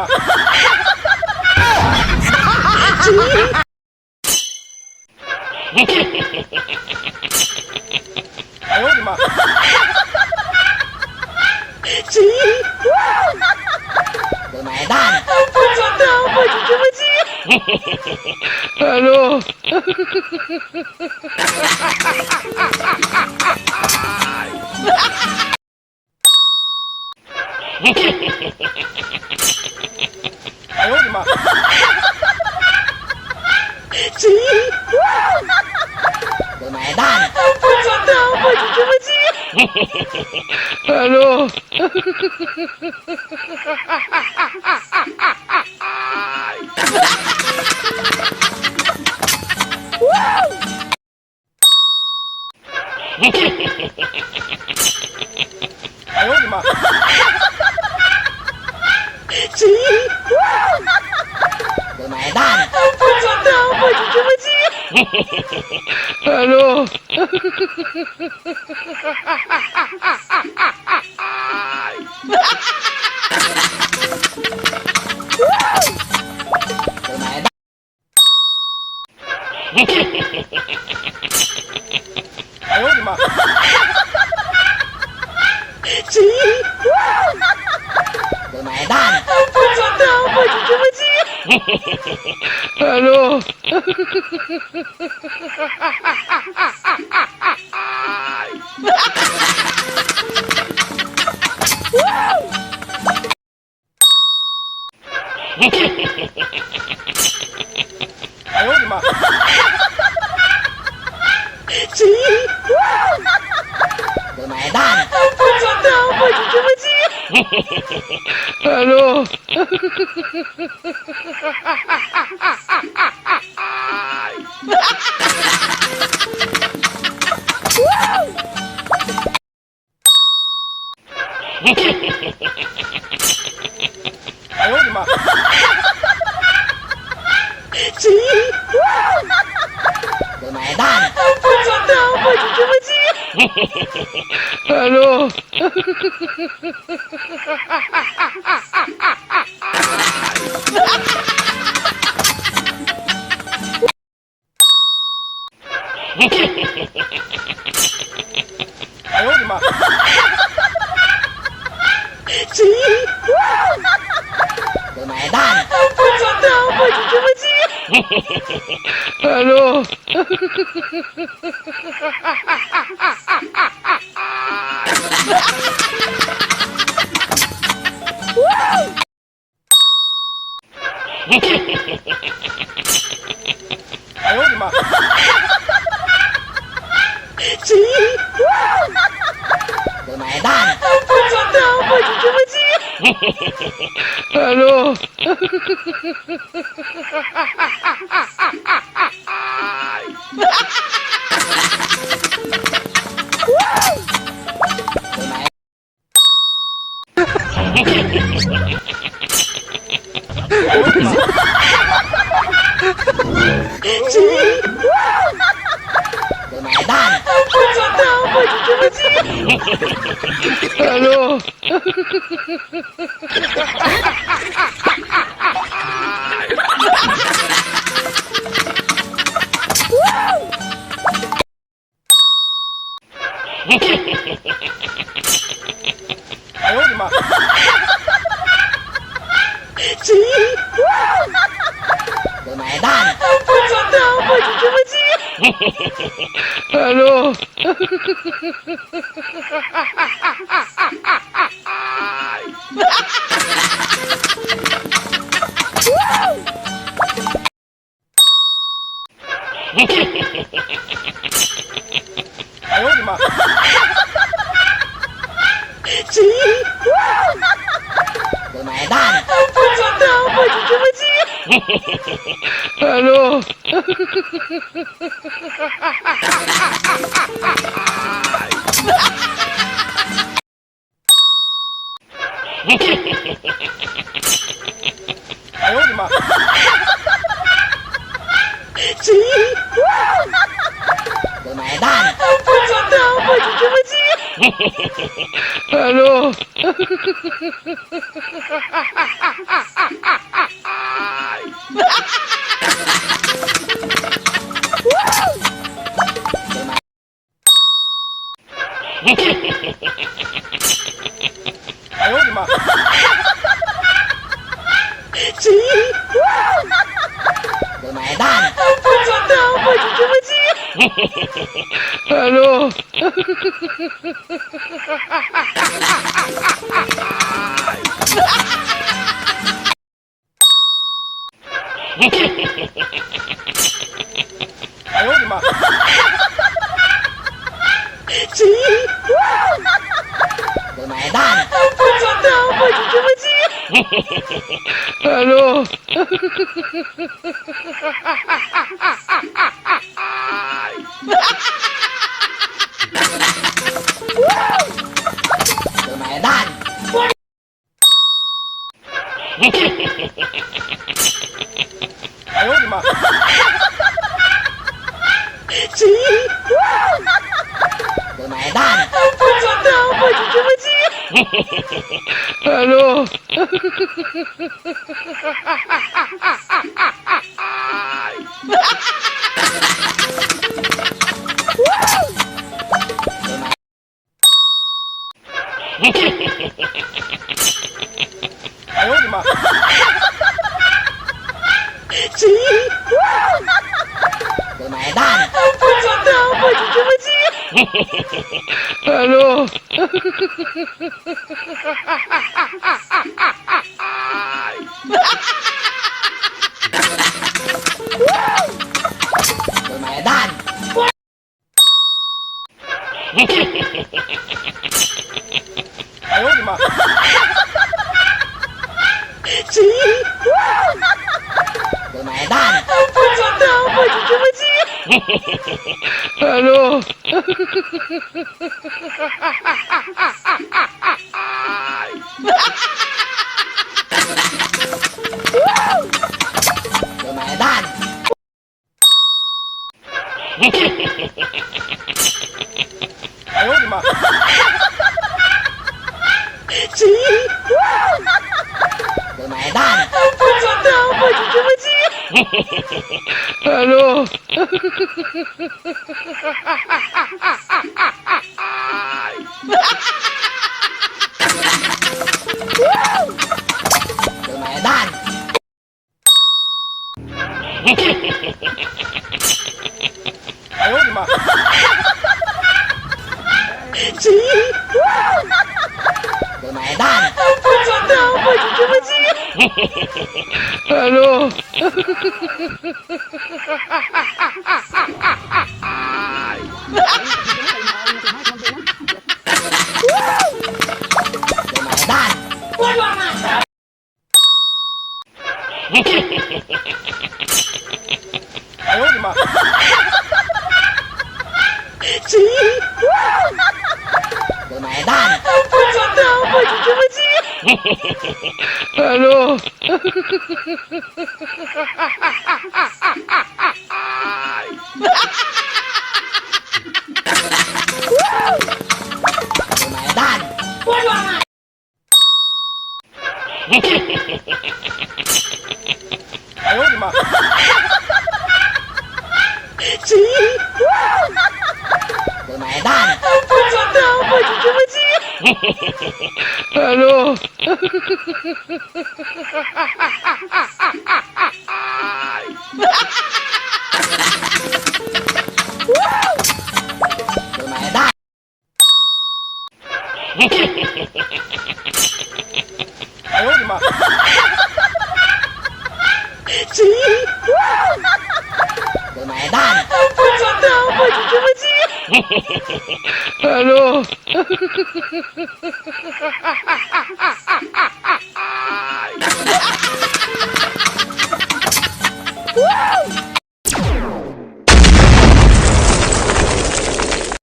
妈！哎呦我的妈！买单！不知道，我就这么急。 Hello. 哎呦我的妈！买单！不知道，我就这么急。 Hello. 哎呦我的妈！买单！不知道，我就这么急。 Hello. 买单！哎呦我的妈！买单！不知道，我就这么急。 Hello. 哎呦我的妈！买单！不知道，我就这么急。 Hello. 哎呦我的妈！买单！不知道，我就这么急。 Hello. 哎呦我的妈！买单！不知道，我就这么急。 Hello. 哎呦我的妈！买单！不知道，我就这么急。 Hello. 买单！不知道，我就这么急。 Hello. 哎呦我的妈！买单！不知道，我就这么急。 Hello. 哎呦我的妈！买单！不知道，我就这么急。 Hello. 哎呦我的妈！买单！不知道，我就这么急。 Hello. Hello. 哎呦我的妈！谁？我买单。不知道，我就这么记。Hello。我买单。哎呦我的妈！谁？我买单。不知道，我就这么记。Hello。哎呦我的妈！谁？我买单。不知道，我就这么记。Hello。我买单。哎呦我的妈！谁？我买单。不知道，我就这么记。Hello。我买单。哎呦我的妈！谁？我买单。不知道，我就这么记。Hello。我买单。哎呦我的妈！谁？我买单。不知道，我就这么记。Hello。我买单。哎呦我的妈！谁？我买单。不知道，我就这么记。Hello。我买单。哎呦我的妈！谁？我买单。不知道，我就这么记。Hello。我买单。哎呦我的妈！谁？我买单。不知道，我就这么记。Hello。